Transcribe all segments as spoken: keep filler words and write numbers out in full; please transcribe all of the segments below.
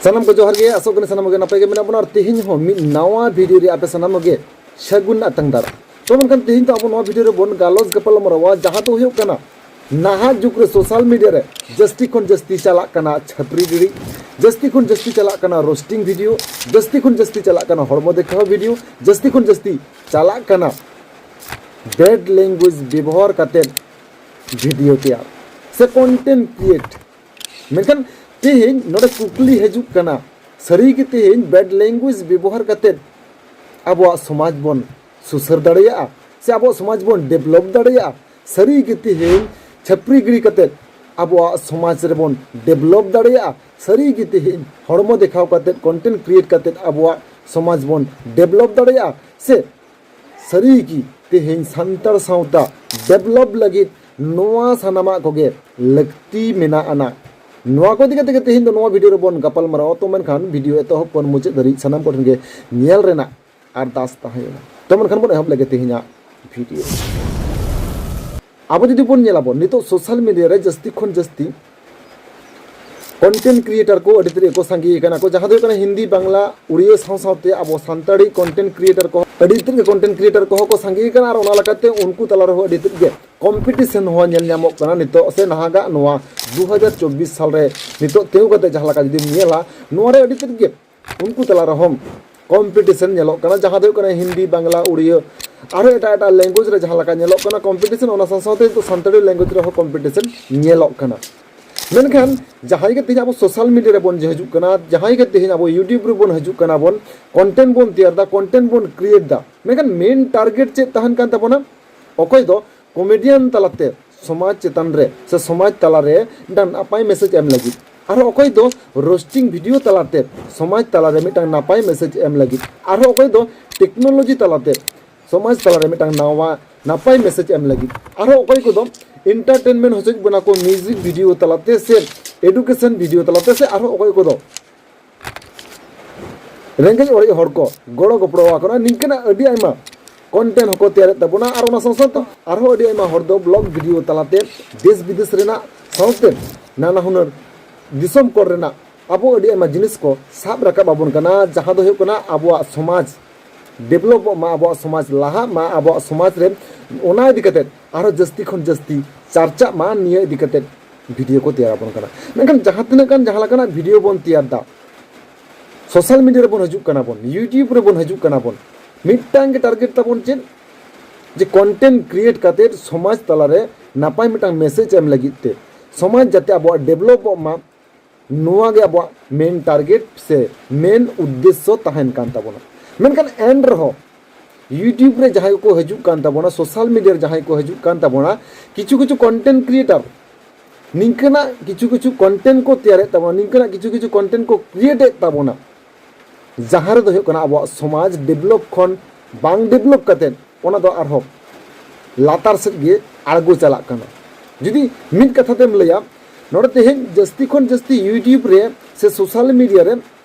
ᱥᱟᱱᱟᱢ ᱠᱚ ᱡᱚᱦᱟᱨ ᱜᱮ, ᱟᱥᱚᱜ ᱠᱟᱹᱱᱟᱹᱧ ᱥᱟᱱᱟᱢ ᱜᱮ ᱱᱟᱯᱟᱭ ᱜᱮ ᱢᱮᱱᱟᱜ ᱵᱚᱱᱟ᱾ ᱟᱨ ᱛᱮᱦᱮᱧ ᱦᱚᱸ ᱢᱤᱫ ᱱᱟᱣᱟ ᱵᱷᱤᱰᱤᱭᱳ ᱨᱮ ᱟᱯᱮ ᱥᱟᱱᱟᱢ ᱜᱮ ᱥᱟᱹᱜᱩᱱ ᱟᱛᱟᱝ ᱫᱟᱨᱟᱢ᱾ ᱛᱚ ᱢᱮᱱᱠᱷᱟᱱ ᱛᱮᱦᱮᱧ ᱫᱚ ᱟᱵᱚ ᱱᱚᱣᱟ ᱵᱷᱤᱰᱤᱭᱳ ᱨᱮᱵᱚᱱ ᱜᱟᱞᱚᱪ ᱜᱟᱯᱟᱞᱢᱟᱨᱟᱣᱟ, ᱡᱟᱦᱟᱸ ᱫᱚ ᱦᱩᱭᱩᱜ ᱠᱟᱱᱟ ᱱᱟᱦᱟᱜ ᱡᱩᱜᱽ ᱨᱮ ᱥᱳᱥᱟᱞ ᱢᱤᱰᱤᱭᱟ ᱨᱮ ᱡᱟᱹᱥᱛᱤ ᱠᱷᱚᱱ ᱡᱟᱹᱥᱛᱤ ᱪᱟᱞᱟᱜ ᱠᱟᱱᱟ ᱪᱷᱟᱹᱯᱨᱤ ᱜᱤᱲᱤ, ᱡᱟᱹᱥᱛᱤ ᱠᱷᱚᱱ ᱡᱟᱹᱥᱛᱤ ᱪᱟᱞᱟᱜ ᱠᱟᱱᱟ ᱨᱳᱥᱴᱤᱝ ᱵᱷᱤᱰᱤᱭᱳ, ᱡᱟᱹᱥᱛᱤ ᱠᱷᱚᱱ ᱡᱟᱹᱥᱛᱤ ᱪᱟᱞᱟᱜ ᱠᱟᱱᱟ ᱦᱚᱲᱢᱚ ᱫᱮᱠᱷᱟᱣ ᱵᱷᱤᱰᱤᱭᱳ, ᱡᱟᱹᱥᱛᱤ ᱠᱷᱚᱱ ᱡᱟᱹᱥᱛᱤ ᱪᱟᱞᱟᱜ ᱠᱟᱱᱟ ᱵᱮᱰ ᱞᱮᱝᱜᱩᱭᱮᱡᱽ ᱵᱮᱵᱚᱦᱟᱨ ᱠᱟᱛᱮᱫ ᱵᱷᱤᱰᱤᱭᱳ ᱛᱮᱭᱟᱨ ᱥᱮ ᱠᱚᱱᱴᱮᱱᱴ ᱠᱨᱤᱭᱮᱴ᱾ ᱢᱮᱱᱠᱷᱟᱱ ᱛᱮᱦᱮᱧ ᱱᱚᱰᱮ ᱠᱩᱠᱞᱤ ᱦᱤᱡᱩᱜ ᱠᱟᱱᱟ, ᱥᱟᱹᱨᱤ ᱜᱮ ᱛᱮᱦᱮᱧ ᱵᱮᱰ ᱞᱮᱝᱜᱩᱭᱮᱡᱽ ᱵᱮᱵᱚᱦᱟᱨ ᱠᱟᱛᱮᱫ ᱟᱵᱚᱣᱟᱜ ᱥᱚᱢᱟᱡᱽ ᱵᱚᱱ ᱥᱩᱥᱟᱹᱨ ᱫᱟᱲᱮᱭᱟᱜᱼᱟ ᱥᱮ ᱟᱵᱚᱣᱟᱜ ᱥᱚᱢᱟᱡᱽ ᱵᱚᱱ ᱰᱮᱵᱷᱞᱚᱯ ᱫᱟᱲᱮᱭᱟᱜᱼᱟ? ᱥᱟᱹᱨᱤ ᱜᱮ ᱛᱮᱦᱮᱧ ᱪᱷᱟᱹᱯᱨᱤ ᱜᱤᱲᱤ ᱠᱟᱛᱮᱫ ᱟᱵᱚᱣᱟᱜ ᱥᱚᱢᱟᱡᱽ ᱨᱮᱵᱚᱱ ᱰᱮᱵᱷᱞᱚᱯ ᱫᱟᱲᱮᱭᱟᱜᱼᱟ? ᱥᱟᱹᱨᱤ ᱜᱮ ᱛᱮᱦᱮᱧ ᱦᱚᱲᱢᱚ ᱫᱮᱠᱷᱟᱣ ᱠᱟᱛᱮᱫ, ᱠᱚᱱᱴᱮᱱᱴ ᱠᱨᱤᱭᱮᱴ ᱠᱟᱛᱮᱫ ᱟᱵᱚᱣᱟᱜ ᱥᱚᱢᱟᱡᱽ ᱵᱚᱱ ᱰᱮᱵᱷᱞᱚᱯ ᱫᱟᱲᱮᱭᱟᱜᱼᱟ? ᱥᱮ ᱥᱟᱹᱨᱤ ᱜᱮ ᱛᱮᱦᱮᱧ ᱥᱟᱱᱛᱟᱲ ᱥᱟᱶᱛᱟ ᱰᱮᱵᱷᱞᱚᱯ ᱞᱟᱹᱜᱤᱫ ᱱᱚᱣᱟ ᱥᱟᱱᱟᱢᱟᱜ ᱠᱚᱜᱮ ᱞᱟᱹᱠᱛᱤ ᱢᱮᱱᱟᱜ ᱟᱱᱟ? ᱱᱚᱣᱟ ᱠᱚ ᱤᱫᱤ ᱠᱟᱛᱮ ᱜᱮ ᱛᱮᱦᱮᱧ ᱫᱚ ᱱᱚᱣᱟ ᱵᱷᱤᱰᱤᱭᱳ ᱨᱮᱵᱚᱱ ᱜᱟᱯᱟᱞ ᱢᱟᱨᱟᱣᱟ᱾ ᱛᱚ ᱢᱮᱱᱠᱷᱟᱱ ᱵᱷᱤᱰᱤᱭᱳ ᱮᱛᱚᱦᱚᱵ ᱠᱷᱚᱱ ᱢᱩᱪᱟᱹᱫ ᱫᱷᱟᱹᱨᱤᱡ ᱥᱟᱱᱟᱢ ᱠᱚᱴᱷᱮᱱ ᱜᱮ ᱧᱮᱞ ᱨᱮᱱᱟᱜ ᱟᱨᱫᱟᱥ ᱛᱟᱦᱮᱸᱭᱮᱱᱟ᱾ ᱛᱚ ᱢᱮᱱᱠᱷᱟᱱ ᱵᱚᱱ ᱮᱦᱚᱵ ᱞᱮᱜᱮ ᱛᱮᱦᱮᱧᱟᱜ ᱵᱷᱤᱰᱤᱭᱳ᱾ ᱟᱵᱚ ᱡᱩᱫᱤ ᱵᱚᱱ ᱧᱮᱞᱟᱵᱚᱱ, ᱱᱤᱛᱚᱜ ᱥᱳᱥᱟᱞ ᱢᱤᱰᱤᱭᱟ ᱨᱮ ᱡᱟᱹᱥᱛᱤ ᱠᱷᱚᱱ ᱡᱟᱹᱥᱛᱤ ᱠᱚᱱᱴᱮᱱᱴ ᱠᱨᱤᱭᱮᱴᱟᱨ ᱠᱚ ᱟᱹᱰᱤ ᱛᱮᱫ ᱜᱮᱠᱚ ᱥᱟᱸᱜᱮ ᱟᱠᱟᱱᱟ ᱠᱚ, ᱡᱟᱦᱟᱸ ᱫᱚ ᱦᱩᱭᱩᱜ ᱠᱟᱱᱟ ᱦᱤᱱᱫᱤ, ᱵᱟᱝᱞᱟ, ᱩᱲᱤᱭᱟ ᱥᱟᱶ ᱥᱟᱶᱛᱮ ᱟᱵᱚ ᱥᱟᱱᱛᱟᱲᱤ ᱠᱚᱱᱴᱮᱱᱴ ᱠᱨᱤᱭᱮᱴᱟᱨ ᱠᱚ ᱟᱹᱰᱤ ᱛᱮᱫ ᱜᱮ ᱠᱚᱱᱴᱮᱱᱴ ᱠᱨᱤᱭᱮᱴᱟᱨ ᱠᱚᱦᱚᱸ ᱠᱚ ᱥᱟᱸᱜᱮ ᱟᱠᱟᱱᱟ᱾ ᱟᱨ ᱚᱱᱟ ᱞᱮᱠᱟᱛᱮ ᱩᱱᱠᱩ ᱛᱟᱞᱟ ᱨᱮᱦᱚᱸ ᱟᱹᱰᱤ ᱛᱮᱫ ᱜᱮ ᱠᱚᱢᱯᱤᱴᱤᱥᱚᱱ ᱦᱚᱸ ᱧᱮᱞ ᱧᱟᱢᱚᱜ ᱠᱟᱱᱟ ᱱᱤᱛᱚᱜ ᱥᱮ ᱱᱟᱦᱟᱜᱟᱜ ᱱᱚᱣᱟ ᱫᱩ ᱦᱟᱡᱟᱨ ᱪᱚᱵᱵᱤᱥ ᱥᱟᱞ ᱨᱮ ᱱᱤᱛᱚᱜ ᱛᱤᱸᱜᱩ ᱠᱟᱛᱮ ᱡᱟᱦᱟᱸ ᱞᱮᱠᱟ ᱡᱩᱫᱤᱢ ᱧᱮᱞᱟ, ᱱᱚᱣᱟ ᱨᱮ ᱟᱹᱰᱤ ᱛᱮᱫ ᱜᱮ ᱩᱱᱠᱩ ᱛᱟᱞᱟ ᱨᱮᱦᱚᱸ ᱠᱚᱢᱯᱤᱴᱤᱥᱚᱱ ᱧᱮᱞᱚᱜ ᱠᱟᱱᱟ, ᱡᱟᱦᱟᱸ ᱫᱚ ᱦᱩᱭᱩᱜ ᱠᱟᱱᱟ ᱦᱤᱱᱫᱤ, ᱵᱟᱝᱞᱟ, ᱩᱲᱤᱭᱟᱹ, ᱟᱨᱦᱚᱸ ᱮᱴᱟᱜ ᱮᱴᱟᱜ ᱞᱮᱝᱜᱩᱭᱮᱡᱽ ᱨᱮ ᱡᱟᱦᱟᱸ ᱞᱮᱠᱟ ᱧᱮᱞᱚᱜ ᱠᱟᱱᱟ ᱠᱚᱢᱯᱤᱴᱤᱥᱚᱱ, ᱚᱱᱟ ᱥᱟᱶ ᱥᱟᱶᱛᱮ ᱱᱤᱛᱚᱜ ᱥᱟᱱᱛᱟᱲᱤ ᱞᱮᱝᱜᱩᱭᱮᱡᱽ ᱨᱮᱦᱚᱸ ᱠᱚᱢᱯᱤᱴᱤᱥᱚᱱ ᱧᱮᱞᱚᱜ ᱠᱟᱱᱟ᱾ ᱢᱮᱱᱠᱷᱟᱱ ᱡᱟᱦᱟᱸᱭ ᱜᱮ ᱛᱮᱦᱮᱧ ᱟᱵᱚ ᱥᱳᱥᱟᱞ ᱢᱤᱰᱤᱭᱟ ᱨᱮᱵᱚᱱ ᱦᱤᱡᱩᱜ ᱠᱟᱱᱟ, ᱡᱟᱦᱟᱸᱭ ᱜᱮ ᱛᱮᱦᱮᱧ ᱟᱵᱚ YouTube ᱨᱮᱵᱚᱱ ᱦᱤᱡᱩᱜ ᱠᱟᱱᱟ ᱵᱚᱱ, ᱠᱚᱱᱴᱮᱱᱴ ᱵᱚᱱ ᱛᱮᱭᱟᱨ ᱮᱫᱟ, ᱠᱚᱱᱴᱮᱱᱴ ᱵᱚᱱ ᱠᱨᱤᱭᱮᱴ ᱮᱫᱟ, ᱢᱮᱱᱠᱷᱟᱱ ᱢᱮᱱ ᱴᱟᱨᱜᱮᱴ ᱪᱮᱫ ᱛᱟᱦᱮᱱ ᱠᱟᱱ ᱛᱟᱵᱚᱱᱟ? ᱚᱠᱚᱭ ᱫᱚ ᱠᱚᱢᱮᱰᱤᱭᱟᱱ ᱛᱟᱞᱟᱛᱮ ᱥᱚᱢᱟᱡᱽ ᱪᱮᱛᱟᱱ ᱨᱮ ᱥᱮ ᱥᱚᱢᱟᱡᱽ ᱛᱟᱞᱟᱨᱮ ᱢᱤᱫᱴᱟᱝ ᱱᱟᱯᱟᱭ ᱢᱮᱥᱮᱡᱽ ᱮᱢ ᱞᱟᱹᱜᱤᱫ, ᱟᱨᱦᱚᱸ ᱚᱠᱚᱭ ᱫᱚ ᱨᱳᱥᱴᱤᱝ ᱵᱷᱤᱰᱤᱭᱳ ᱛᱟᱞᱟᱛᱮ ᱥᱚᱢᱟᱡᱽ ᱛᱟᱞᱟᱨᱮ ᱢᱤᱫᱴᱟᱝ ᱱᱟᱯᱟᱭ ᱢᱮᱥᱮᱡᱽ ᱮᱢ ᱞᱟᱹᱜᱤᱫ, ᱟᱨᱦᱚᱸ ᱚᱠᱚᱭ ᱫᱚ ᱴᱮᱠᱱᱳᱞᱚᱡᱤ ᱛᱟᱞᱟᱛᱮ ᱥᱚᱢᱟᱡᱽ ᱛᱟᱞᱟᱨᱮ ᱢᱤᱫᱴᱟᱝ ᱱᱟᱣᱟ ᱱᱟᱯᱟᱭ ᱢᱮᱥᱮᱡᱽ ᱮᱢ ᱞᱟᱹᱜᱤᱫ, ᱟᱨᱦᱚᱸ ᱚᱠᱚᱭ ᱠᱚᱫᱚ ᱮᱱᱴᱟᱨᱴᱮᱱᱢᱮᱱᱴ ᱦᱚᱪᱚᱭᱮᱫ ᱵᱚᱱᱟ ᱠᱚ ᱢᱤᱣᱡᱤᱠ ᱵᱷᱤᱰᱤᱭᱳ ᱛᱟᱞᱟᱛᱮ ᱥᱮ ᱮᱰᱩᱠᱮᱥᱚᱱ ᱵᱷᱤᱰᱤᱭᱳ ᱛᱟᱞᱟᱛᱮ, ᱥᱮ ᱟᱨᱦᱚᱸ ᱚᱠᱚᱭ ᱠᱚᱫᱚ ᱨᱮᱸᱜᱮᱡ ᱚᱨᱮᱡ ᱦᱚᱲ ᱠᱚ ᱜᱚᱲᱚ ᱜᱚᱯᱚᱲᱚ ᱟᱠᱚ ᱠᱟᱱᱟ᱾ ᱱᱤᱝᱠᱟᱹᱱᱟᱜ ᱟᱹᱰᱤ ᱟᱭᱢᱟ ᱠᱚᱱᱴᱮᱱᱴ ᱦᱚᱸᱠᱚ ᱛᱮᱭᱟᱨᱮᱫ ᱛᱟᱵᱚᱱᱟ᱾ ᱟᱨ ᱚᱱᱟ ᱥᱟᱶ ᱥᱟᱶᱛᱮ ᱟᱨᱦᱚᱸ ᱟᱹᱰᱤ ᱟᱭᱢᱟ ᱦᱚᱲ ᱫᱚ ᱵᱞᱚᱜ ᱵᱷᱤᱰᱤᱭᱳ ᱛᱟᱞᱟᱛᱮ ᱫᱮᱥ ᱵᱤᱫᱮᱥ ᱨᱮᱱᱟᱜ ᱥᱟᱶᱛᱮ ᱱᱟᱱᱟ ᱦᱩᱱᱟᱹᱨ ᱫᱤᱥᱚᱢ ᱠᱚᱨᱮ ᱨᱮᱱᱟᱜ ᱟᱵᱚ ᱟᱹᱰᱤ ᱟᱭᱢᱟ ᱡᱤᱱᱤᱥ ᱠᱚ ᱥᱟᱵ ᱨᱟᱠᱟᱵ ᱟᱵᱚᱱ ᱠᱟᱱᱟ, ᱡᱟᱦᱟᱸ ᱫᱚ ᱦᱩᱭᱩᱜ ᱠᱟᱱᱟ ᱟᱵᱚᱣᱟᱜ ᱥᱚᱢᱟᱡᱽ ᱰᱮᱵᱷᱞᱚᱯᱚᱜ ᱢᱟ, ᱟᱵᱚᱣᱟᱜ ᱥᱚᱢᱟᱡᱽ ᱞᱟᱦᱟᱜ ᱢᱟ, ᱟᱵᱚᱣᱟᱜ ᱥᱚᱢᱟᱡᱽ ᱨᱮ ᱚᱱᱟ ᱤᱫᱤ ᱠᱟᱛᱮᱫ ᱟᱨᱦᱚᱸ ᱡᱟᱹᱥᱛᱤ ᱠᱷᱚᱱ ᱡᱟᱹᱥᱛᱤ ᱪᱟᱨᱪᱟᱜ ᱢᱟ, ᱱᱤᱭᱟᱹ ᱤᱫᱤ ᱠᱟᱛᱮᱫ ᱵᱷᱤᱰᱤᱭᱳ ᱠᱚ ᱛᱮᱭᱟᱨ ᱟᱵᱚᱱ ᱠᱟᱱᱟ᱾ ᱢᱮᱱᱠᱷᱟᱱ ᱡᱟᱦᱟᱸ ᱛᱤᱱᱟᱹᱜ ᱜᱟᱱ ᱡᱟᱦᱟᱸ ᱞᱮᱠᱟᱱᱟᱜ ᱵᱷᱤᱰᱤᱭᱳ ᱵᱚᱱ ᱛᱮᱭᱟᱨ ᱮᱫᱟ, ᱥᱳᱥᱟᱞ ᱢᱤᱰᱤᱭᱟ ᱨᱮᱵᱚᱱ ᱦᱤᱡᱩᱜ ᱠᱟᱱᱟ ᱵᱚᱱ, YouTube ᱨᱮᱵᱚᱱ ᱦᱤᱡᱩᱜ ᱠᱟᱱᱟ ᱵᱚᱱ, ᱢᱤᱫᱴᱟᱝ ᱜᱮ ᱴᱟᱨᱜᱮᱴ ᱛᱟᱵᱚᱱ ᱪᱮᱫ? ᱡᱮ ᱠᱚᱱᱴᱮᱱᱴ ᱠᱨᱤᱭᱮᱴ ᱠᱟᱛᱮᱫ ᱥᱚᱢᱟᱡᱽ ᱛᱟᱞᱟᱨᱮ ᱱᱟᱯᱟᱭ ᱢᱤᱫᱴᱟᱝ ᱢᱮᱥᱮᱡᱽ ᱮᱢ ᱞᱟᱹᱜᱤᱫ ᱛᱮ, ᱥᱚᱢᱟᱡᱽ ᱡᱟᱛᱮ ᱟᱵᱚᱣᱟᱜ ᱰᱮᱵᱷᱞᱚᱯᱚᱜ ᱢᱟ, ᱱᱚᱣᱟ ᱜᱮ ᱟᱵᱚᱣᱟᱜ ᱢᱮᱱ ᱴᱟᱨᱜᱮᱴ ᱥᱮ ᱢᱮᱱ ᱩᱫᱽᱫᱮᱥᱥᱚ ᱛᱟᱦᱮᱱ ᱠᱟᱱ ᱛᱟᱵᱚᱱᱟ᱾ ᱢᱮᱱᱠᱷᱟᱱ ᱮᱱ ᱨᱮᱦᱚᱸ YouTube ᱨᱮ ᱡᱟᱦᱟᱸᱭ ᱠᱚᱠᱚ ᱦᱤᱡᱩᱜ ᱠᱟᱱ ᱛᱟᱵᱚᱱᱟ, ᱥᱳᱥᱟᱞ ᱢᱤᱰᱤᱭᱟ ᱨᱮ ᱡᱟᱦᱟᱸᱭ ᱠᱚ ᱦᱤᱡᱩᱜ ᱠᱟᱱ ᱛᱟᱵᱚᱱᱟ, ᱠᱤᱪᱷᱩ ᱠᱤᱪᱷᱩ ᱠᱚᱱᱴᱮᱱᱴ ᱠᱨᱤᱭᱮᱴᱟᱨ ᱱᱤᱝᱠᱟᱹᱱᱟᱜ ᱠᱤᱪᱷᱩ ᱠᱤᱪᱷᱩ ᱠᱚᱱᱴᱮᱱᱴ ᱠᱚ ᱛᱮᱭᱟᱨᱮᱫ ᱛᱟᱵᱚᱱᱟ, ᱱᱤᱝᱠᱟᱹᱱᱟᱜ ᱠᱤᱪᱷᱩ ᱠᱤᱪᱷᱩ ᱠᱚᱱᱴᱮᱱᱴ ᱠᱚ ᱠᱨᱤᱭᱮᱴᱮᱫ ᱛᱟᱵᱚᱱᱟ, ᱡᱟᱦᱟᱸ ᱨᱮᱫᱚ ᱦᱩᱭᱩᱜ ᱠᱟᱱᱟ ᱟᱵᱚᱣᱟᱜ ᱥᱚᱢᱟᱡᱽ ᱰᱮᱵᱷᱞᱚᱯ ᱠᱷᱚᱱ ᱵᱟᱝ ᱰᱮᱵᱷᱞᱚᱯ ᱠᱟᱛᱮᱫ ᱚᱱᱟ ᱫᱚ ᱟᱨᱦᱚᱸ ᱞᱟᱛᱟᱨ ᱥᱮᱫ ᱜᱮ ᱟᱬᱜᱚ ᱪᱟᱞᱟᱜ ᱠᱟᱱᱟ᱾ ᱡᱩᱫᱤ ᱢᱤᱫ ᱠᱟᱛᱷᱟ ᱛᱮᱢ ᱞᱟᱹᱭᱟ, ᱱᱚᱰᱮ ᱛᱮᱦᱮᱧ ᱡᱟᱹᱥᱛᱤ ᱠᱷᱚᱱ ᱡᱟᱹᱥᱛᱤ YouTube ᱨᱮ ᱥᱮ ᱥᱳᱥᱟᱞ ᱢᱤᱰᱤᱭᱟ ᱨᱮ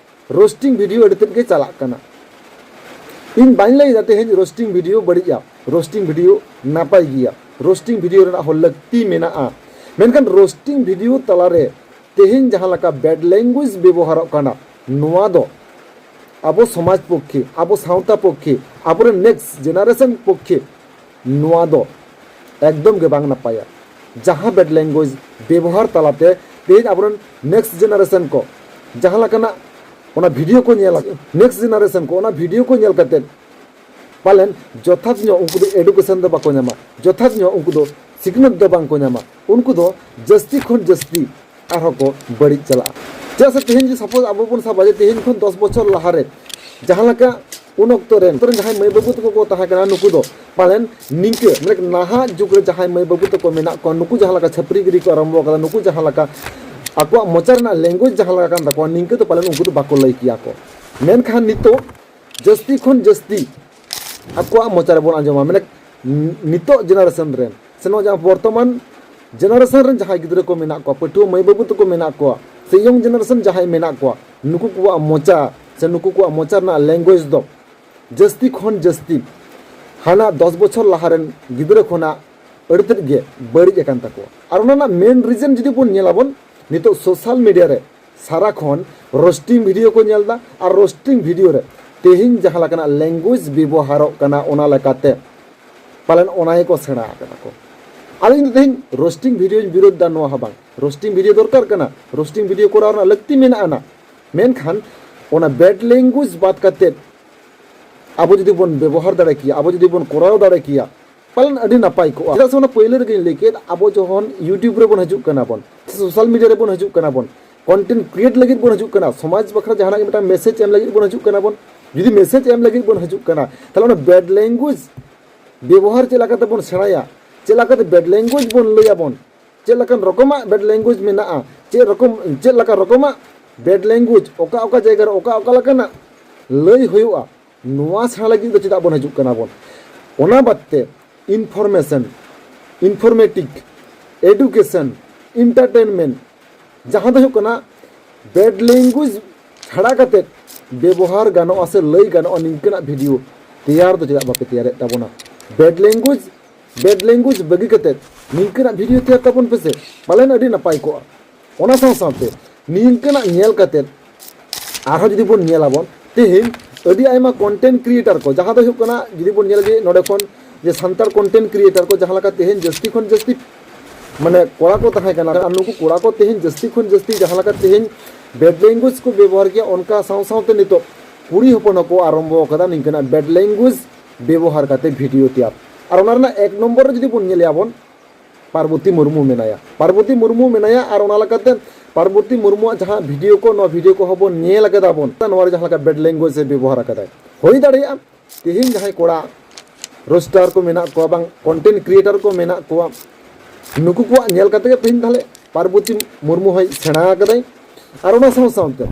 ᱨᱳᱥᱴᱤᱝ ᱵᱷᱤᱰᱤᱭᱳ ᱟᱹᱰᱤ ᱛᱮᱫ ᱜᱮ ᱪᱟᱞᱟᱜ ᱠᱟᱱᱟ᱾ ᱤᱧ ᱵᱟᱹᱧ ᱞᱟᱹᱭᱫᱟ ᱛᱮᱦᱮᱧ ᱨᱳᱥᱴᱤᱝ ᱵᱷᱤᱰᱤᱭᱳ ᱵᱟᱹᱲᱤᱡᱼᱟ, ᱨᱳᱥᱴᱤᱝ ᱵᱷᱤᱰᱤᱭᱳ ᱱᱟᱯᱟᱭ ᱜᱮᱭᱟ, ᱨᱳᱥᱴᱤᱝ ᱵᱷᱤᱰᱤᱭᱳ ᱨᱮᱱᱟᱜ ᱦᱚᱸ ᱞᱟᱹᱠᱛᱤ ᱢᱮᱱᱟᱜᱼᱟ᱾ ᱢᱮᱱᱠᱷᱟᱱ ᱨᱳᱥᱴᱤᱝ ᱵᱷᱤᱰᱤᱭᱳ ᱛᱟᱞᱟᱨᱮ ᱛᱮᱦᱮᱧ ᱡᱟᱦᱟᱸ ᱞᱮᱠᱟ ᱵᱮᱰ ᱞᱮᱝᱜᱩᱭᱮᱡᱽ ᱵᱮᱵᱚᱦᱟᱨᱚᱜ ᱠᱟᱱᱟ, ᱱᱚᱣᱟ ᱫᱚ ᱟᱵᱚ ᱥᱚᱢᱟᱡᱽ ᱯᱚᱠᱠᱷᱮ, ᱟᱵᱚ ᱥᱟᱶᱛᱟ ᱯᱚᱠᱠᱷᱮ, ᱟᱵᱚᱨᱮᱱ ᱱᱮᱠᱥᱴ ᱡᱮᱱᱟᱨᱮᱥᱚᱱ ᱯᱚᱠᱠᱷᱮ ᱱᱚᱣᱟ ᱫᱚ ᱮᱠᱫᱚᱢ ᱜᱮ ᱵᱟᱝ ᱱᱟᱯᱟᱭᱟ᱾ ᱡᱟᱦᱟᱸ ᱵᱮᱰ ᱞᱮᱝᱜᱩᱭᱮᱡᱽ ᱵᱮᱵᱚᱦᱟᱨ ᱛᱟᱞᱟᱛᱮ ᱛᱮᱦᱮᱧ ᱟᱵᱚᱨᱮᱱ ᱱᱮᱠᱥᱴ ᱡᱮᱱᱟᱨᱮᱥᱚᱱ ᱠᱚ ᱡᱟᱦᱟᱸ ᱞᱮᱠᱟᱱᱟᱜ ᱚᱱᱟ ᱵᱷᱤᱰᱤᱭᱳ ᱠᱚ ᱧᱮᱞᱟ, ᱱᱮᱠᱥᱴ ᱡᱮᱱᱟᱨᱮᱥᱚᱱ ᱠᱚ ᱚᱱᱟ ᱵᱷᱤᱰᱤᱭᱳ ᱠᱚ ᱧᱮᱞ ᱠᱟᱛᱮᱫ ᱯᱟᱞᱮᱱ ᱡᱚᱛᱷᱟᱛ ᱧᱚᱜ ᱩᱱᱠᱩ ᱫᱚ ᱮᱰᱩᱠᱮᱥᱚᱱ ᱫᱚ ᱵᱟᱠᱚ ᱧᱟᱢᱟ, ᱡᱚᱛᱷᱟᱛ ᱧᱚᱜ ᱩᱱᱠᱩ ᱫᱚ ᱥᱤᱠᱷᱱᱟᱹᱛ ᱫᱚ ᱵᱟᱝ ᱠᱚ ᱧᱟᱢᱟ, ᱩᱱᱠᱩ ᱫᱚ ᱡᱟᱹᱥᱛᱤ ᱠᱷᱚᱱ ᱡᱟᱹᱥᱛᱤ ᱟᱨᱦᱚᱸ ᱠᱚ ᱵᱟᱹᱲᱤᱡ ᱪᱟᱞᱟᱜᱼᱟ᱾ ᱪᱮᱫᱟᱜ ᱥᱮ ᱛᱮᱦᱮᱧ ᱡᱩᱫᱤ ᱥᱟᱯᱳᱡᱽ ᱟᱵᱚ ᱵᱚᱱ ᱥᱟᱵᱟ ᱡᱮ ᱛᱮᱦᱮᱧ ᱠᱷᱚᱱ ᱫᱚᱥ ᱵᱚᱪᱷᱚᱨ ᱞᱟᱦᱟᱨᱮ ᱡᱟᱦᱟᱸ ᱞᱮᱠᱟ ᱩᱱ ᱚᱠᱛᱚ ᱨᱮᱱ ᱡᱟᱦᱟᱸᱭ ᱢᱟᱹᱭ ᱵᱟᱹᱵᱩ ᱛᱟᱠᱚ ᱠᱚ ᱛᱟᱦᱮᱸ ᱠᱟᱱᱟ, ᱱᱩᱠᱩ ᱫᱚ ᱯᱟᱞᱮᱱ ᱱᱤᱝᱠᱟᱹ ᱢᱟᱱᱮ ᱱᱟᱦᱟᱜ ᱡᱩᱜᱽ ᱨᱮ ᱡᱟᱦᱟᱸᱭ ᱢᱟᱹᱭ ᱵᱟᱹᱵᱩ ᱛᱟᱠᱚ ᱢᱮᱱᱟᱜ ᱠᱚᱣᱟ, ᱱᱩᱠᱩ ᱡᱟᱦᱟᱸ ᱞᱮᱠᱟ ᱪᱷᱟᱹᱯᱨᱤ ᱜᱤᱨᱤ ᱠᱚ ᱟᱨᱟᱢᱵᱚ ᱟᱠᱟᱫᱟ, ᱱᱩᱠᱩ ᱡᱟᱦᱟᱸ ᱞᱮᱠᱟ ᱟᱠᱚᱣᱟᱜ ᱢᱚᱪᱟ ᱨᱮᱱᱟᱜ ᱞᱮᱝᱜᱩᱭᱮᱡᱽ ᱡᱟᱦᱟᱸ ᱞᱮᱠᱟ ᱠᱟᱱ ᱛᱟᱠᱚᱣᱟ, ᱱᱤᱝᱠᱟᱹ ᱫᱚ ᱯᱟᱞᱮᱱ ᱩᱱᱠᱩ ᱫᱚ ᱵᱟᱠᱚ ᱞᱟᱹᱭ ᱠᱮᱭᱟ ᱠᱚ᱾ ᱢᱮᱱᱠᱷᱟᱱ ᱱᱤᱛᱚᱜ ᱡᱟᱹᱥᱛᱤ ᱠᱷᱚᱱ ᱡᱟᱹᱥᱛᱤ ᱟᱠᱚᱣᱟᱜ ᱢᱚᱪᱟ ᱨᱮᱵᱚᱱ ᱟᱸᱡᱚᱢᱟ, ᱢᱟᱱᱮ ᱱᱤᱛᱚᱜ ᱡᱮᱱᱟᱨᱮᱥᱚᱱ ᱨᱮᱱ ᱥᱮ ᱱᱚᱣᱟ ᱡᱟᱦᱟᱸ ᱵᱚᱨᱛᱚᱢᱟᱱ ᱡᱮᱱᱟᱨᱮᱥᱚᱱ ᱨᱮᱱ ᱡᱟᱦᱟᱸᱭ ᱜᱤᱫᱽᱨᱟᱹ ᱠᱚ ᱢᱮᱱᱟᱜ ᱠᱚᱣᱟ, ᱯᱟᱹᱴᱷᱩᱣᱟᱹ ᱢᱟᱹᱭ ᱵᱟᱹᱵᱩ ᱛᱟᱠᱚ ᱢᱮᱱᱟᱜ ᱠᱚᱣᱟ, ᱥᱮ ᱤᱭᱚᱝ ᱡᱮᱱᱟᱨᱮᱥᱚᱱ ᱡᱟᱦᱟᱸᱭ ᱢᱮᱱᱟᱜ ᱠᱚᱣᱟ, ᱱᱩᱠᱩ ᱠᱚᱣᱟᱜ ᱢᱚᱪᱟ ᱥᱮ ᱱᱩᱠᱩ ᱠᱚᱣᱟᱜ ᱢᱚᱪᱟ ᱨᱮᱱᱟᱜ ᱞᱮᱝᱜᱩᱭᱮᱡᱽ ᱫᱚ ᱡᱟᱹᱥᱛᱤ ᱠᱷᱚᱱ ᱡᱟᱹᱥᱛᱤ ᱦᱟᱱᱟ ᱫᱚᱥ ᱵᱚᱪᱷᱚᱨ ᱞᱟᱦᱟ ᱨᱮᱱ ᱜᱤᱫᱽᱨᱟᱹ ᱠᱷᱚᱱᱟᱜ ᱟᱹᱰᱤ ᱛᱮᱫ ᱜᱮ ᱵᱟᱹᱲᱤᱡ ᱟᱠᱟᱱ ᱛᱟᱠᱚᱣᱟ᱾ ᱟᱨ ᱚᱱᱟ ᱨᱮᱱᱟᱜ ᱢᱮᱱ ᱨᱤᱡᱮᱱ ᱡᱩᱫᱤ ᱵᱚᱱ ᱧᱮᱞᱟᱵᱚᱱ, ᱱᱤᱛᱚᱜ ᱥᱳᱥᱟᱞ ᱢᱤᱰᱤᱭᱟ ᱨᱮ ᱥᱟᱨᱟ ᱠᱷᱚᱱ ᱨᱳᱥᱴᱤᱝ ᱵᱷᱤᱰᱤᱭᱳ ᱠᱚ ᱧᱮᱞ ᱮᱫᱟ, ᱟᱨ ᱨᱳᱥᱴᱤᱝ ᱵᱷᱤᱰᱤᱭᱳ ᱨᱮ ᱛᱮᱦᱮᱧ ᱡᱟᱦᱟᱸ ᱞᱮᱠᱟᱱᱟᱜ ᱞᱮᱝᱜᱩᱭᱮᱡᱽ ᱵᱮᱵᱚᱦᱟᱨᱚᱜ ᱠᱟᱱᱟ, ᱚᱱᱟ ᱞᱮᱠᱟᱛᱮ ᱯᱟᱞᱮᱱ ᱚᱱᱟ ᱜᱮᱠᱚ ᱥᱮᱬᱟ ᱟᱠᱟᱫᱟ ᱠᱚ᱾ ᱟᱫᱚ ᱤᱧ ᱫᱚ ᱛᱮᱦᱮᱧ ᱨᱳᱥᱴᱤᱝ ᱵᱷᱤᱰᱤᱭᱳᱧ ᱵᱤᱨᱳᱫᱷ ᱫᱟ, ᱱᱚᱣᱟ ᱦᱚᱸ ᱵᱟᱝ, ᱨᱳᱥᱴᱤᱝ ᱵᱷᱤᱰᱤᱭᱳ ᱫᱚᱨᱠᱟᱨ ᱠᱟᱱᱟ, ᱨᱳᱥᱴᱤᱝ ᱵᱷᱤᱰᱤᱭᱳ ᱠᱚᱨᱟᱣ ᱨᱮᱱᱟᱜ ᱞᱟᱹᱠᱛᱤ ᱢᱮᱱᱟᱜᱼᱟ ᱱᱟ, ᱢᱮᱱᱠᱷᱟᱱ ᱚᱱᱟ ᱵᱮᱰ ᱞᱮᱝᱜᱩᱭᱮᱡᱽ ᱵᱟᱫ ᱠᱟᱛᱮᱫ ᱟᱵᱚ ᱡᱩᱫᱤ ᱵᱚᱱ ᱵᱮᱵᱚᱦᱟᱨ ᱫᱟᱲᱮ ᱠᱮᱭᱟ, ᱟᱵᱚ ᱡᱩᱫᱤ ᱵᱚᱱ ᱠᱚᱨᱟᱣ ᱫᱟᱲᱮ ᱠᱮᱭᱟ, ᱯᱟᱞᱮᱱ ᱟᱹᱰᱤ ᱱᱟᱯᱟᱭ ᱠᱚᱜᱼᱟ᱾ ᱪᱮᱫᱟᱜ ᱥᱮ ᱚᱱᱟ ᱯᱳᱭᱞᱳ ᱨᱮᱜᱮᱧ ᱞᱟᱹᱭ ᱠᱮᱫ, ᱟᱵᱚ ᱡᱚᱠᱷᱚᱱ YouTube ᱨᱮᱵᱚᱱ ᱦᱤᱡᱩᱜ ᱠᱟᱱᱟ ᱵᱚᱱ, ᱥᱮ ᱥᱳᱥᱟᱞ ᱢᱤᱰᱤᱭᱟ ᱨᱮᱵᱚᱱ ᱦᱤᱡᱩᱜ ᱠᱟᱱᱟ ᱵᱚᱱ, ᱠᱚᱱᱴᱮᱱᱴ ᱠᱨᱤᱭᱮᱴ ᱞᱟᱹᱜᱤᱫ ᱵᱚᱱ ᱦᱤᱡᱩᱜ ᱠᱟᱱᱟ, ᱥᱚᱢᱟᱡᱽ ᱵᱟᱠᱷᱨᱟ ᱡᱟᱦᱟᱱᱟᱜ ᱜᱮ ᱢᱤᱫᱴᱟᱝ ᱢᱮᱥᱮᱡᱽ ᱮᱢ ᱞᱟᱹᱜᱤᱫ ᱵᱚᱱ ᱦᱤᱡᱩᱜ ᱠᱟᱱᱟ ᱵᱚᱱ, ᱡᱩᱫᱤ ᱢᱮᱥᱮᱡᱽ ᱮᱢ ᱞᱟᱹᱜᱤᱫ ᱵᱚᱱ ᱦᱤᱡᱩᱜ ᱠᱟᱱᱟ, ᱛᱟᱦᱚᱞᱮ ᱚᱱᱟ ᱵᱮᱰ ᱞᱮᱝᱜᱩᱭᱮᱡᱽ ᱵᱮᱵᱚᱦᱟᱨ ᱪᱮᱫ ᱞᱮᱠᱟᱛᱮ ᱵᱚᱱ ᱥᱮᱬᱟᱭᱟ, ᱪᱮᱫ ᱞᱮᱠᱟᱛᱮ ᱵᱮᱰ ᱞᱮᱝᱜᱩᱭᱮᱡᱽ ᱵᱚᱱ ᱞᱟᱹᱭᱟᱵᱚᱱ, ᱪᱮᱫ ᱞᱮᱠᱟᱱ ᱨᱚᱠᱚᱢᱟᱜ ᱵᱮᱰ ᱞᱮᱝᱜᱩᱭᱮᱡᱽ ᱢᱮᱱᱟᱜᱼᱟ, ᱪᱮᱫ ᱨᱚᱠᱚᱢ, ᱪᱮᱫ ᱞᱮᱠᱟ ᱨᱚᱠᱚᱢᱟᱜ ᱵᱮᱰ ᱞᱮᱝᱜᱩᱭᱮᱡᱽ ᱚᱠᱟ ᱚᱠᱟ ᱡᱟᱭᱜᱟ ᱨᱮ ᱚᱠᱟ ᱚᱠᱟ ᱞᱮᱠᱟᱱᱟᱜ ᱞᱟᱹᱭ ᱦᱩᱭᱩᱜᱼᱟ, ᱱᱚᱣᱟ ᱥᱮᱬᱟ ᱞᱟᱹᱜᱤᱫ ᱫᱚ ᱪᱮᱫᱟᱜ ᱵᱚᱱ ᱦᱤᱡᱩᱜ ᱠᱟᱱᱟ ᱵᱚᱱ? ᱚᱱᱟ ᱵᱟᱫ ᱛᱮ ᱤᱱᱯᱷᱚᱨᱢᱮᱥᱚᱱ, ᱤᱱᱯᱷᱚᱨᱢᱮᱴᱤᱠ, ᱮᱰᱩᱠᱮᱥᱚᱱ, ᱤᱱᱴᱟᱨᱴᱮᱱᱢᱮᱱᱴ, ᱡᱟᱦᱟᱸ ᱫᱚ ᱦᱩᱭᱩᱜ ᱠᱟᱱᱟ ᱵᱮᱰ ᱞᱮᱝᱜᱩᱭᱮᱡᱽ ᱪᱷᱟᱲᱟ ᱠᱟᱛᱮᱫ ᱵᱮᱵᱚᱦᱟᱨ ᱜᱟᱱᱚᱜᱼᱟ ᱥᱮ ᱞᱟᱹᱭ ᱜᱟᱱᱚᱜᱼᱟ, ᱱᱤᱝᱠᱟᱹᱱᱟᱜ ᱵᱷᱤᱰᱤᱭᱳ ᱛᱮᱭᱟᱨ ᱫᱚ ᱪᱮᱫᱟᱜ ᱵᱟᱯᱮ ᱛᱮᱭᱟᱨᱮᱫ ᱛᱟᱵᱚᱱᱟ? ᱵᱮᱰ ᱞᱮᱝᱜᱩᱭᱮᱡᱽ, ᱵᱮᱰ ᱞᱮᱝᱜᱩᱭᱮᱡᱽ ᱵᱟᱹᱜᱤ ᱠᱟᱛᱮᱫ ᱱᱤᱝᱠᱟᱹᱱᱟᱜ ᱵᱷᱤᱰᱤᱭᱳ ᱛᱮᱭᱟᱨ ᱛᱟᱵᱚᱱ ᱯᱮᱥᱮ, ᱯᱟᱞᱮᱱ ᱟᱹᱰᱤ ᱱᱟᱯᱟᱭ ᱠᱚᱜᱼᱟ᱾ ᱚᱱᱟ ᱥᱟᱶ ᱥᱟᱶᱛᱮ ᱱᱤᱝᱠᱟᱹᱱᱟᱜ ᱧᱮᱞ ᱠᱟᱛᱮᱫ ᱟᱨᱦᱚᱸ ᱡᱩᱫᱤ ᱵᱚᱱ ᱧᱮᱞᱟᱵᱚᱱ, ᱛᱮᱦᱮᱧ ᱟᱹᱰᱤ ᱟᱭᱢᱟ ᱠᱚᱱᱴᱮᱱᱴ ᱠᱨᱤᱭᱮᱴᱟᱨ ᱠᱚ, ᱡᱟᱦᱟᱸ ᱫᱚ ᱦᱩᱭᱩᱜ ᱠᱟᱱᱟ, ᱡᱩᱫᱤ ᱵᱚᱱ ᱧᱮᱞᱟ ᱡᱮ ᱱᱚᱰᱮ ᱠᱷᱚᱱ ᱡᱮ ᱥᱟᱱᱛᱟᱲ ᱠᱚᱱᱴᱮᱱᱴ ᱠᱨᱤᱭᱮᱴᱟᱨ ᱠᱚ ᱡᱟᱦᱟᱸ ᱞᱮᱠᱟ ᱛᱮᱦᱮᱧ ᱡᱟᱹᱥᱛᱤ ᱠᱷᱚᱱ ᱡᱟᱹᱥᱛᱤ ᱢᱟᱱᱮ ᱠᱚᱲᱟ ᱠᱚ ᱛᱟᱦᱮᱸ ᱠᱟᱱᱟ, ᱟᱨ ᱱᱩᱠᱩ ᱠᱚᱲᱟ ᱠᱚ ᱛᱮᱦᱮᱧ ᱡᱟᱹᱥᱛᱤ ᱠᱷᱚᱱ ᱡᱟᱹᱥᱛᱤ ᱡᱟᱦᱟᱸ ᱞᱮᱠᱟ ᱛᱮᱦᱮᱧ ᱵᱮᱰ ᱞᱮᱝᱜᱩᱭᱮᱡᱽ ᱠᱚ ᱵᱮᱵᱚᱦᱟᱨ ᱜᱮᱭᱟ, ᱚᱱᱠᱟ ᱥᱟᱶ ᱥᱟᱶᱛᱮ ᱱᱤᱛᱚᱜ ᱠᱩᱲᱤ ᱦᱚᱯᱚᱱ ᱦᱚᱸᱠᱚ ᱟᱨᱚᱢᱵᱚ ᱟᱠᱟᱫᱟ ᱱᱤᱝᱠᱟᱹᱱᱟᱜ ᱵᱮᱰ ᱞᱮᱝᱜᱩᱭᱮᱡᱽ ᱵᱮᱵᱚᱦᱟᱨ ᱠᱟᱛᱮ ᱵᱷᱤᱰᱤᱭᱳ ᱛᱮᱭᱟᱨ᱾ ᱟᱨ ᱚᱱᱟ ᱨᱮᱱᱟᱜ ᱮᱠ ᱱᱚᱢᱵᱚᱨ ᱨᱮ ᱡᱩᱫᱤ ᱵᱚᱱ ᱧᱮᱞᱮᱭᱟ ᱵᱚᱱ, ᱯᱟᱨᱵᱚᱛᱤ ᱢᱩᱨᱢᱩ ᱢᱮᱱᱟᱭᱟ, ᱯᱟᱨᱵᱚᱛᱤ ᱢᱩᱨᱢᱩ ᱢᱮᱱᱟᱭᱟ᱾ ᱟᱨ ᱚᱱᱟ ᱞᱮᱠᱟᱛᱮ ᱯᱟᱨᱵᱚᱛᱤ ᱢᱩᱨᱢᱩᱣᱟᱜ ᱡᱟᱦᱟᱸ ᱵᱷᱤᱰᱤᱭᱳ ᱠᱚ, ᱱᱚᱣᱟ ᱵᱷᱤᱰᱤᱭᱳ ᱠᱚᱦᱚᱸ ᱵᱚᱱ ᱧᱮᱞ ᱟᱠᱟᱫᱟ ᱵᱚᱱ, ᱱᱚᱣᱟ ᱨᱮ ᱡᱟᱦᱟᱸ ᱞᱮᱠᱟ ᱵᱮᱰ ᱞᱮᱝᱜᱩᱭᱮᱡᱽ ᱮ ᱵᱮᱵᱚᱦᱟᱨ ᱟᱠᱟᱫᱟᱭ᱾ ᱦᱩᱭ ᱫᱟᱲᱮᱭᱟᱜᱼᱟ ᱛᱮᱦᱮᱧ ᱡᱟᱦᱟᱸᱭ ᱠᱚᱲᱟ ᱨᱳᱥᱴᱟᱨ ᱠᱚ ᱢᱮᱱᱟᱜ ᱠᱚᱣᱟ, ᱵᱟᱝ ᱠᱚᱱᱴᱮᱱᱴ ᱠᱨᱤᱭᱮᱴᱟᱨ ᱠᱚ ᱢᱮᱱᱟᱜ ᱠᱚᱣᱟ, ᱱᱩᱠᱩ ᱠᱚᱣᱟᱜ ᱧᱮᱞ ᱠᱟᱛᱮ ᱜᱮ ᱛᱮᱦᱮᱧ ᱛᱟᱦᱞᱮ ᱯᱟᱨᱵᱚᱛᱤ ᱢᱩᱨᱢᱩ ᱦᱚᱸᱭ ᱥᱮᱬᱟ ᱟᱠᱟᱫᱟᱭ᱾ ᱟᱨ ᱚᱱᱟ ᱥᱟᱶ ᱥᱟᱶᱛᱮ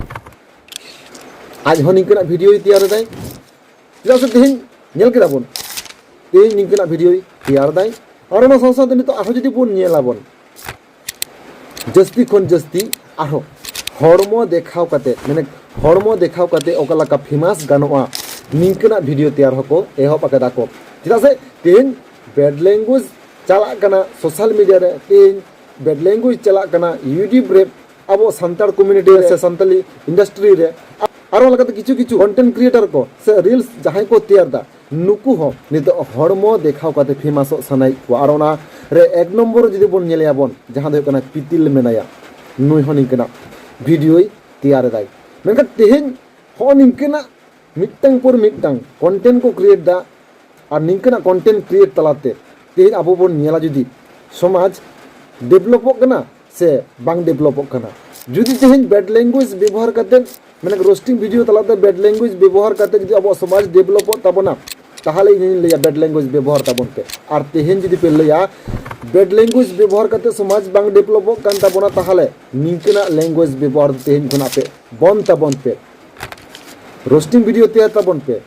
ᱟᱡ ᱦᱚᱸ ᱱᱤᱝᱠᱟᱹᱱᱟᱜ ᱵᱷᱤᱰᱤᱭᱳᱭ ᱛᱮᱭᱟᱨ ᱮᱫᱟᱭ᱾ ᱪᱮᱫᱟᱜ ᱥᱮ ᱛᱮᱦᱮᱧ ᱧᱮᱞ ᱠᱮᱫᱟ ᱵᱚᱱ, ᱛᱮᱦᱮᱧ ᱱᱤᱝᱠᱟᱹᱱᱟᱜ ᱵᱷᱤᱰᱤᱭᱳᱭ ᱛᱮᱭᱟᱨ ᱮᱫᱟᱭ᱾ ᱟᱨ ᱚᱱᱟ ᱥᱟᱶ ᱥᱟᱶᱛᱮ ᱱᱤᱛᱚᱜ ᱟᱨᱦᱚᱸ ᱡᱩᱫᱤ ᱵᱚᱱ ᱧᱮᱞᱟᱵᱚᱱ, ᱡᱟᱹᱥᱛᱤ ᱠᱷᱚᱱ ᱡᱟᱹᱥᱛᱤ ᱟᱨᱦᱚᱸ ᱦᱚᱲᱢᱚ ᱫᱮᱠᱷᱟᱣ ᱠᱟᱛᱮ, ᱢᱟᱱᱮ ᱦᱚᱲᱢᱚ ᱫᱮᱠᱷᱟᱣ ᱠᱟᱛᱮ ᱚᱠᱟ ᱞᱮᱠᱟ ᱯᱷᱮᱢᱟᱥ ᱜᱟᱱᱚᱜᱼᱟ, ᱱᱤᱝᱠᱟᱹᱱᱟᱜ ᱵᱷᱤᱰᱤᱭᱳ ᱛᱮᱭᱟᱨ ᱦᱚᱸᱠᱚ ᱮᱦᱚᱵ ᱟᱠᱟᱫᱟ ᱠᱚ᱾ ᱪᱮᱫᱟᱜ ᱥᱮ ᱛᱮᱦᱮᱧ ᱵᱮᱰ ᱞᱮᱝᱜᱩᱭᱮᱡᱽ ᱪᱟᱞᱟᱜ ᱠᱟᱱᱟ ᱥᱳᱥᱟᱞ ᱢᱤᱰᱤᱭᱟ ᱨᱮ, ᱛᱮᱦᱮᱧ ᱵᱮᱰ ᱞᱮᱝᱜᱩᱭᱮᱡᱽ ᱪᱟᱞᱟᱜ ᱠᱟᱱᱟ YouTube ᱨᱮ, ᱟᱵᱚ ᱥᱟᱱᱛᱟᱲ community ᱨᱮ ᱥᱮ ᱥᱟᱱᱛᱟᱞᱤ industry ᱨᱮ ᱟᱨᱚ ᱞᱮᱠᱟᱛᱮ ᱠᱤᱪᱷᱩ ᱠᱤᱪᱷᱩ content creator ᱠᱚ ᱥᱮ reels ᱡᱟᱦᱟᱸᱭ ᱠᱚ ᱛᱮᱭᱟᱨ ᱫᱟ, ᱱᱩᱠᱩ ᱦᱚᱸ ᱱᱤᱛᱚᱜ ᱦᱚᱲᱢᱚ ᱫᱮᱠᱷᱟᱣ ᱠᱟᱛᱮ ᱯᱷᱮᱢᱟᱥᱚᱜ ᱥᱟᱱᱟᱭᱮᱫ ᱠᱚᱣᱟ᱾ ᱟᱨ ᱚᱱᱟ ᱨᱮ ᱮᱠ ᱱᱚᱢᱵᱚᱨ ᱡᱩᱫᱤ ᱵᱚᱱ ᱧᱮᱞᱮᱭᱟ ᱵᱚᱱ, ᱡᱟᱦᱟᱸ ᱫᱚ ᱦᱩᱭᱩᱜ ᱠᱟᱱᱟ ᱯᱤᱛᱤᱞ ᱢᱮᱱᱟᱭᱟ, ᱱᱩᱭ ᱦᱚᱸ ᱱᱤᱝᱠᱟᱹᱱᱟᱜ ᱵᱷᱤᱰᱤᱭᱳᱭ ᱛᱮᱭᱟᱨ ᱮᱫᱟᱭ᱾ ᱢᱮᱱᱠᱷᱟᱱ ᱛᱮᱦᱮᱧ ᱦᱚᱸᱜᱼᱚ ᱱᱤᱝᱠᱟᱹᱱᱟᱜ ᱢᱤᱫᱴᱟᱝ ᱯᱚᱨ ᱢᱤᱫᱴᱟᱝ content ᱠᱚ create ᱫᱟ, ᱟᱨ ᱱᱤᱝᱠᱟᱹᱱᱟᱜ content create ᱛᱟᱞᱟᱛᱮ ᱛᱮᱦᱮᱧ ᱟᱵᱚ ᱵᱚᱱ ᱧᱮᱞᱟ ᱡᱩᱫᱤ ᱥᱚᱢᱟᱡᱽ ᱰᱮᱵᱷᱞᱚᱯᱚᱜ ᱠᱟᱱᱟ ᱥᱮ ᱵᱟᱝ ᱰᱮᱵᱷᱞᱚᱯᱚᱜ ᱠᱟᱱᱟ᱾ ᱡᱩᱫᱤ ᱛᱮᱦᱮᱧ bad language ᱵᱮᱵᱚᱦᱟᱨ ᱠᱟᱛᱮ, ᱢᱟᱱᱮ roasting video ᱛᱟᱞᱟᱛᱮ bad language ᱵᱮᱵᱚᱦᱟᱨ ᱠᱟᱛᱮ ᱡᱩᱫᱤ ᱟᱵᱚᱣᱟᱜ ᱥᱚᱢᱟᱡᱽ ᱰᱮᱵᱷᱞᱚᱯᱚᱜ ᱛᱟᱵᱚᱱᱟ, ᱛᱟᱦᱚᱞᱮ ᱤᱧᱤᱧ ᱞᱟᱹᱭᱟ bad language ᱵᱮᱵᱚᱦᱟᱨ ᱛᱟᱵᱚᱱ ᱯᱮ᱾ ᱟᱨ ᱛᱮᱦᱮᱧ ᱡᱩᱫᱤ ᱯᱮ ᱞᱟᱹᱭᱟ bad language ᱵᱮᱵᱚᱦᱟᱨ ᱠᱟᱛᱮ ᱥᱚᱢᱟᱡᱽ ᱵᱟᱝ ᱰᱮᱵᱷᱞᱚᱯᱚᱜ ᱠᱟᱱ ᱛᱟᱵᱚᱱᱟ, ᱛᱟᱦᱚᱞᱮ ᱱᱤᱝᱠᱟᱹᱱᱟᱜ language ᱵᱮᱵᱚᱦᱟᱨ ᱫᱚ ᱛᱮᱦᱮᱧ ᱠᱷᱚᱱᱟᱜ ᱯᱮ ᱵᱚᱱᱫ ᱛᱟᱵᱚᱱ ᱯᱮ᱾ Roasting video ᱛᱮᱭᱟᱨ ᱛᱟᱵᱚᱱ ᱯᱮ,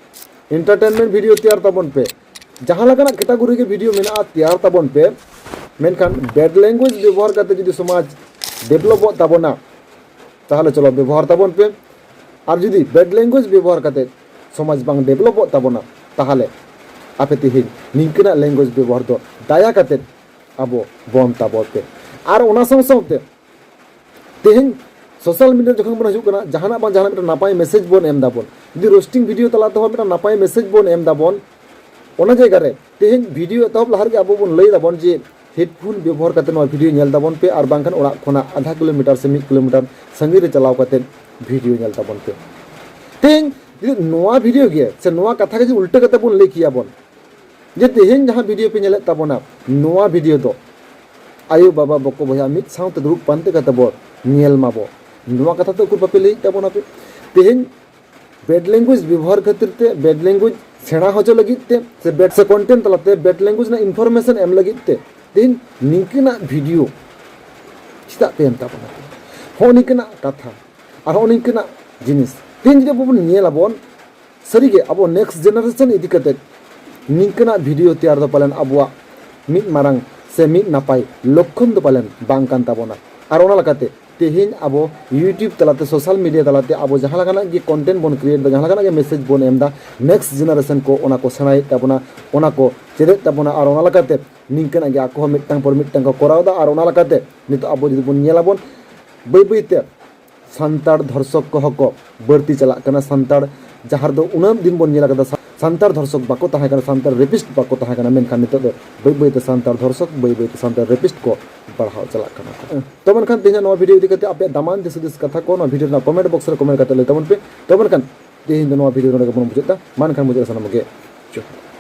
entertainment video ᱛᱮᱭᱟᱨ ᱛᱟᱵᱚᱱ ᱯᱮ, ᱡᱟᱦᱟᱸ ᱞᱮᱠᱟᱱᱟᱜ category ᱜᱮ video ᱢᱮᱱᱟᱜᱼᱟ ᱛᱮᱭᱟᱨ ᱛᱟᱵᱚᱱ ᱯᱮ᱾ ᱢᱮᱱᱠᱷᱟᱱ bad language ᱵᱮᱵᱚᱦᱟᱨ ᱠᱟᱛᱮ ᱡᱩᱫᱤ ᱥᱚᱢᱟᱡᱽ ᱰᱮᱵᱷᱞᱚᱯᱚᱜ ᱛᱟᱵᱚᱱᱟ, ᱛᱟᱦᱚᱞᱮ ᱪᱚᱞᱚ ᱵᱮᱵᱚᱦᱟᱨ ᱛᱟᱵᱚᱱ ᱯᱮ᱾ ᱟᱨ ᱡᱩᱫᱤ bad language ᱵᱮᱵᱚᱦᱟᱨ ᱠᱟᱛᱮ ᱥᱚᱢᱟᱡᱽ ᱵᱟᱝ ᱰᱮᱵᱷᱞᱚᱯᱚᱜ ᱛᱟᱵᱚᱱᱟ, ᱛᱟᱦᱚᱞᱮ ᱟᱯᱮ ᱛᱮᱦᱮᱧ ᱱᱤᱝᱠᱟᱹᱱᱟᱜ language ᱵᱮᱵᱚᱦᱟᱨ ᱫᱚ ᱫᱟᱭᱟ ᱠᱟᱛᱮ ᱟᱵᱚ ᱵᱚᱱᱫ ᱛᱟᱵᱚᱱ ᱯᱮ᱾ ᱟᱨ ᱚᱱᱟ ᱥᱟᱶ ᱥᱟᱶᱛᱮ ᱛᱮᱦᱮᱧ social media ᱡᱚᱠᱷᱚᱱ ᱵᱚᱱ ᱦᱤᱡᱩᱜ ᱠᱟᱱᱟ, ᱡᱟᱦᱟᱱᱟᱜ ᱵᱟᱝ ᱡᱟᱦᱟᱱᱟᱜ ᱢᱤᱫᱴᱟᱝ ᱱᱟᱯᱟᱭ message ᱵᱚᱱ ᱮᱢ ᱫᱟᱵᱚᱱ᱾ ᱡᱩᱫᱤ roasting video ᱛᱟᱞᱟ ᱛᱮᱦᱚᱸ ᱢᱤᱫᱴᱟᱝ ᱱᱟᱯᱟᱭ message ᱵᱚᱱ ᱮᱢ ᱫᱟᱵᱚᱱ, ᱚᱱᱟ ᱡᱟᱭᱜᱟ ᱨᱮ ᱛᱮᱦᱮᱧ video ᱮᱛᱚᱦᱚᱵ ᱞᱟᱦᱟ ᱨᱮᱜᱮ ᱟᱵᱚ ᱵᱚᱱ ᱞᱟᱹᱭ ᱫᱟᱵᱚᱱ ᱡᱮ headphone ᱵᱮᱵᱚᱦᱟᱨ ᱠᱟᱛᱮ ᱱᱚᱣᱟ video ᱧᱮᱞ ᱛᱟᱵᱚᱱ ᱯᱮ, ᱟᱨ ᱵᱟᱝᱠᱷᱟᱱ ᱚᱲᱟᱜ ᱠᱷᱚᱱᱟᱜ ᱟᱫᱷᱟ ᱠᱤᱞᱳᱢᱤᱴᱟᱨ ᱥᱮ ᱢᱤᱫ ᱠᱤᱞᱳᱢᱤᱴᱟᱨ ᱥᱟᱺᱜᱤᱧ ᱨᱮ ᱪᱟᱞᱟᱣ ᱠᱟᱛᱮ video ᱧᱮᱞ ᱛᱟᱵᱚᱱ ᱯᱮ᱾ ᱛᱮᱦᱮᱧ ᱡᱩᱫᱤ ᱱᱚᱣᱟ video ᱜᱮ ᱥᱮ ᱱᱚᱣᱟ ᱠᱟᱛᱷᱟ ᱜᱮ ᱡᱩᱫᱤ ᱩᱞᱴᱟᱹ ᱠᱟᱛᱮ ᱵᱚᱱ ᱞᱟᱹᱭ ᱠᱮᱭᱟ ᱵᱚᱱ, ᱡᱮ ᱛᱮᱦᱮᱧ ᱡᱟᱦᱟᱸ video ᱯᱮ ᱧᱮᱞᱮᱫ ᱛᱟᱵᱚᱱᱟ, ᱱᱚᱣᱟ video ᱫᱚ ᱟᱭᱳ ᱵᱟᱵᱟ ᱵᱚᱠᱚ ᱵᱚᱭᱦᱟ ᱢᱤᱫ ᱥᱟᱶᱛᱮ ᱫᱩᱲᱩᱵ ᱯᱟᱱᱛᱮ ᱠᱟᱛᱮ ᱵᱚ ᱧᱮᱞ ᱢᱟᱵᱚ᱾ ᱱᱚᱣᱟ ᱠᱟᱛᱷᱟ ᱫᱚ ᱩᱠᱩᱨ ᱵᱟᱯᱮ ᱞᱟᱹᱭᱮᱫ ᱛᱟᱵᱚᱱᱟ ᱯᱮ? ᱛᱮᱦᱮᱧ bad language ᱵᱮᱵᱚᱦᱟᱨ ᱠᱷᱟᱹᱛᱤᱨ ᱛᱮ, bad language ᱥᱮᱬᱟ ᱦᱚᱪᱚ ᱞᱟᱹᱜᱤᱫ ᱛᱮ, ᱥᱮ bad, ᱥᱮ content ᱛᱟᱞᱟᱛᱮ bad language ᱨᱮᱱᱟᱜ information ᱮᱢ ᱞᱟᱹᱜᱤᱫ ᱛᱮ ᱛᱮᱦᱮᱧ ᱱᱤᱝᱠᱟᱹᱱᱟᱜ video ᱪᱮᱫᱟᱜ ᱯᱮ ᱮᱢ ᱛᱟᱵᱚᱱᱟ? ᱦᱚᱸᱜᱼᱚ ᱱᱤᱝᱠᱟᱹᱱᱟᱜ ᱠᱟᱛᱷᱟ ᱟᱨ ᱦᱚᱸᱜᱼᱚ ᱱᱤᱝᱠᱟᱹᱱᱟᱜ ᱡᱤᱱᱤᱥ ᱛᱮᱦᱮᱧ ᱡᱩᱫᱤ ᱟᱵᱚ ᱵᱚᱱ ᱧᱮᱞ ᱟᱵᱚᱱ, ᱥᱟᱹᱨᱤᱜᱮ ᱟᱵᱚ next generation ᱤᱫᱤ ᱠᱟᱛᱮ ᱱᱤᱝᱠᱟᱹᱱᱟᱜ video ᱛᱮᱭᱟᱨ ᱫᱚ ᱯᱟᱞᱮᱱ ᱟᱵᱚᱣᱟᱜ ᱢᱤᱫ ᱢᱟᱨᱟᱝ ᱥᱮ ᱢᱤᱫ ᱱᱟᱯᱟᱭ ᱞᱚᱠᱠᱷᱚᱱ ᱫᱚ ᱯᱟᱞᱮᱱ ᱵᱟᱝ ᱠᱟᱱ ᱛᱟᱵᱚᱱᱟ᱾ ᱟᱨ ᱚᱱᱟ ᱞᱮᱠᱟᱛᱮ ᱛᱮᱦᱮᱧ ᱟᱵᱚ YouTube ᱛᱟᱞᱟᱛᱮ, social media ᱛᱟᱞᱟᱛᱮ ᱟᱵᱚ ᱡᱟᱦᱟᱸ ᱞᱮᱠᱟᱱᱟᱜ ᱜᱮ content ᱵᱚᱱ create ᱮᱫᱟ, ᱡᱟᱦᱟᱸ ᱞᱮᱠᱟᱱᱟᱜ ᱜᱮ message ᱵᱚᱱ ᱮᱢ ᱮᱫᱟ, next generation ᱠᱚ ᱚᱱᱟ ᱠᱚ ᱥᱮᱬᱟᱭᱮᱫ ᱛᱟᱵᱚᱱᱟ, ᱚᱱᱟ ᱠᱚ ᱪᱮᱫᱮᱫ ᱛᱟᱵᱚᱱᱟ᱾ ᱟᱨ ᱚᱱᱟ ᱞᱮᱠᱟᱛᱮ ᱱᱤᱝᱠᱟᱹᱱᱟᱜ ᱜᱮ ᱟᱠᱚ ᱦᱚᱸ ᱢᱤᱫᱴᱟᱝ ᱯᱚᱨ ᱢᱤᱫᱴᱟᱝ ᱠᱚ ᱠᱚᱨᱟᱣ ᱮᱫᱟ᱾ ᱟᱨ ᱚᱱᱟ ᱞᱮᱠᱟᱛᱮ ᱱᱤᱛᱚᱜ ᱟᱵᱚ ᱡᱩᱫᱤ ᱵᱚᱱ ᱧᱮᱞᱟᱵᱚᱱ, ᱵᱟᱹᱭ ᱵᱟᱹᱭ ᱛᱮ ᱥᱟᱱᱛᱟᱲ ᱫᱷᱚᱨᱥᱚᱠ ᱠᱚᱦᱚᱸ ᱠᱚ ᱵᱟᱹᱲᱛᱤ ᱪᱟᱞᱟᱜ ᱠᱟᱱᱟ᱾ ᱥᱟᱱᱛᱟᱲ, ᱡᱟᱦᱟᱸ ᱨᱮᱫᱚ ᱩᱱᱟᱹᱜ ᱫᱤᱱ ᱵᱚᱱ ᱧᱮᱞ ᱟᱠᱟᱫᱟ, ᱥᱟ-, ᱥᱟᱱᱛᱟᱲ ᱫᱷᱚᱨᱥᱚᱠ ᱵᱟᱠᱚ ᱛᱟᱦᱮᱸ ᱠᱟᱱᱟ, ᱥᱟᱱᱛᱟᱲ ᱨᱮᱯᱤᱥᱴ ᱵᱟᱠᱚ ᱛᱟᱦᱮᱸ ᱠᱟᱱᱟ, ᱢᱮᱱᱠᱷᱟᱱ ᱱᱤᱛᱚᱜ ᱫᱚ ᱵᱟᱹᱭ ᱵᱟᱹᱭ ᱛᱮ ᱥᱟᱱᱛᱟᱲ ᱫᱷᱚᱨᱥᱚᱠ, ᱵᱟᱹᱭ ᱵᱟᱹᱭ ᱛᱮ ᱥᱟᱱᱛᱟᱲ ᱨᱮᱯᱤᱥᱴ ᱠᱚ ᱵᱟᱲᱦᱟᱣ ᱪᱟᱞᱟᱜ ᱠᱟᱱᱟ᱾ ᱛᱚ ᱢᱮᱱᱠᱷᱟᱱ ᱛᱮᱦᱮᱧᱟᱜ ᱱᱚᱣᱟ ᱵᱷᱤᱰᱤᱭᱳ ᱤᱫᱤ ᱠᱟᱛᱮ ᱟᱯᱮᱭᱟᱜ ᱫᱟᱢᱟᱱ ᱫᱤᱥ ᱦᱩᱫᱤᱥ ᱠᱟᱛᱷᱟ ᱠᱚ ᱱᱚᱣᱟ ᱵᱷᱤᱰᱤᱭᱳ ᱨᱮᱱᱟᱜ ᱠᱚᱢᱮᱱᱴ ᱵᱚᱠᱥ ᱨᱮ ᱠᱚᱢᱮᱱᱴ ᱠᱟᱛᱮ ᱞᱟᱹᱭ ᱛᱟᱵᱚᱱ ᱯᱮ᱾ ᱛᱚ ᱢᱮᱱᱠᱷᱟᱱ ᱛᱮᱦᱮᱧ ᱫᱚ ᱱᱚᱣᱟ ᱵᱷᱤᱰᱤᱭᱳ ᱱᱚᱰᱮ ᱜᱮᱵᱚᱱ ᱢᱩᱪᱟᱹᱫ ᱮᱫᱟ᱾ ᱢᱟ ᱮᱱᱠᱷᱟᱱ ᱢᱩᱪᱟᱹᱫ ᱨᱮ ᱥᱟᱱᱟᱢ ᱠᱚᱜᱮ ᱡᱚᱦᱟᱨ᱾